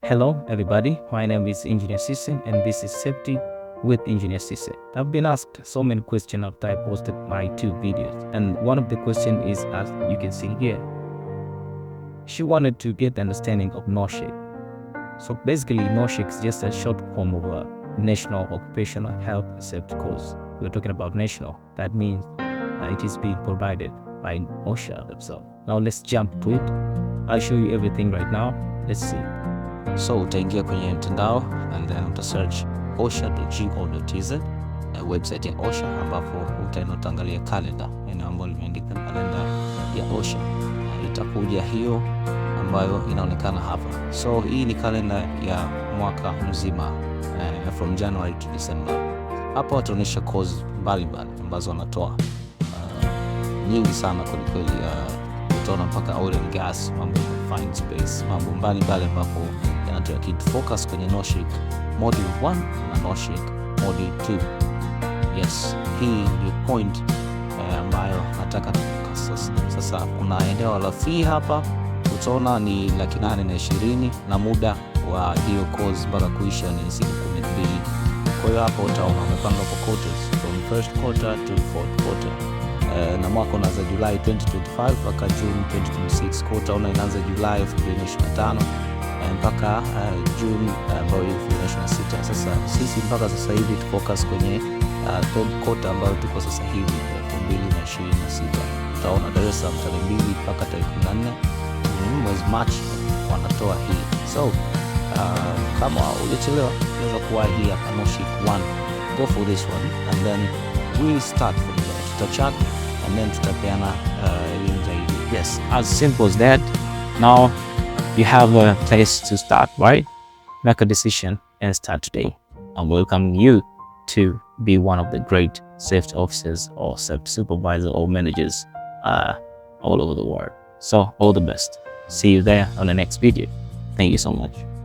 Hello everybody, my name is Engineer Cisse and this is Safety with Engineer Cisse. I've been asked so many questions after I posted my two videos, and one of the questions is, as you can see here, she wanted to get the understanding of NOSHIC. So basically NOSHIC is just a short form of a National Occupational Health and Safety course. We're talking about national. That means it is being provided by OSHA themselves. Now let's jump to it. I'll show you everything right now. Let's see. So utaingia kwenye mtandao and then uta search osha.go.tz, website ya OSHA, ambapo utaenda utaangalia calendar, eneo ambalo limeandika kalenda ya OSHA. Itakuja hiyo ambayo inaonekana hapa. So hii ni kalenda ya mwaka mzima, from January to December. Hapa wataonyesha course mbalimbali ambazo wanatoa, nyingi sana kwelikweli. Utaona mpaka oil and gas, mambo ya confined space, mambo mbalimbali ambapo yanatoa kitu focus kwenye NOSHIC module 1 na NOSHIC module 2. Yes, hii ndio point ambayo nataka sasa. Sasa kuna eneo la fee hapa, utaona ni 820,000 na muda wa hiyo course mpaka kuisha ni siku 12. Kwa hiyo hapo utaona wamepanga kwa quarters, from first quarter to fourth quarter. Na mwaka unaanza July 2025 mpaka June 2026. Kwa utaona inaanza Julai 2025 mpaka June ambayo 2026. Sasa sisi mpaka sasa hivi tu focus kwenye third quarter ambayo tuko sasa hivi 2026. Utaona Dar es Salaam tarehe 2 mpaka tarehe 14 mwezi Machi wanatoa hii. So kama hujachelewa unaweza kuwahi hii hapa NOSHIC 1. Go for this one and then we'll start from there. Tutachat and then tutapeana elimu zaidi. Yes, as simple as that. Now you have a place to start, right? Make a decision and start today. I'm welcoming you to be one of the great safety officers or safety supervisor or managers all over the world. So all the best. See you there on the next video. Thank you so much.